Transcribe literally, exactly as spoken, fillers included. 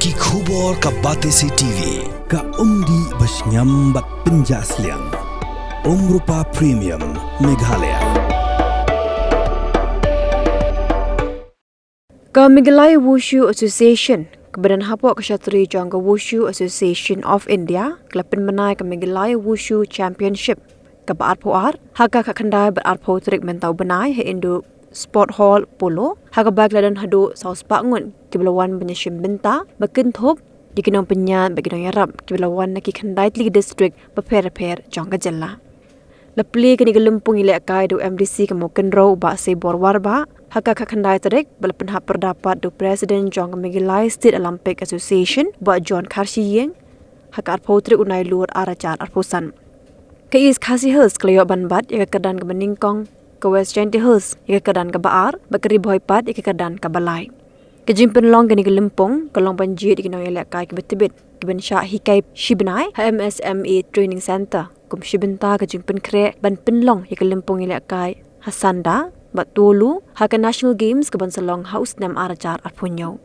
Ki khubor ka Batesi T V, ka umdih ba shngiam bad pynjah sliang. Umrupa Premium, Meghalaya. Ka Meghalaya Wushu Association, kaba don hapoh ka shatri jong ka Wushu Association of India, ka la pynbna ïa ka Meghalaya Wushu Championship kaba arphew ar, ha ka khatkhyndai bad arphew tarik mynta u bnai ha Indo Sport Hall Polo, ha kaba ki la don haduh saw spah ngut kiba la wan ban ïashim bynta, ba kynthup ïa ki nongpynïaid bad ki nongïarap kiba la wan na ki khyndai tylli ki district bapher bapher jong ka jylla. La plie kane ka lympung ïalehkai da u M D C ka Mawkynrew u Bah Seibor Warbah, ha ka khatkhyndai tarik, bad la pynhap pyrda pat da u President jong ka Meghalaya State Olympic Association, Bah John Kharshiing, ha ka arphew tarik u Nailur ar hajar arphew san. Ka East Khasi Hills ka la ïoh ban bat ïa ka kyrdan kaba nyngkong, ka West Jaintia Hills ïa ka kyrdan kaba ar, bad ka Ri Bhoi pat ïa ka kyrdan kaba lai. Ka jingpynlong kane ka lympung ka long ban jied ïa ki nongïalehkai kiba tbit kiban shah hikai shi bnai ha M S M E Training Centre, kum shi bynta ka jingpynkhreh ban pynlong ïa ka lympung ïalehkai ha Sanda bad Tuvalu ha ka National Games kaban sa long ha u snem ar hajar arphew hynñiew.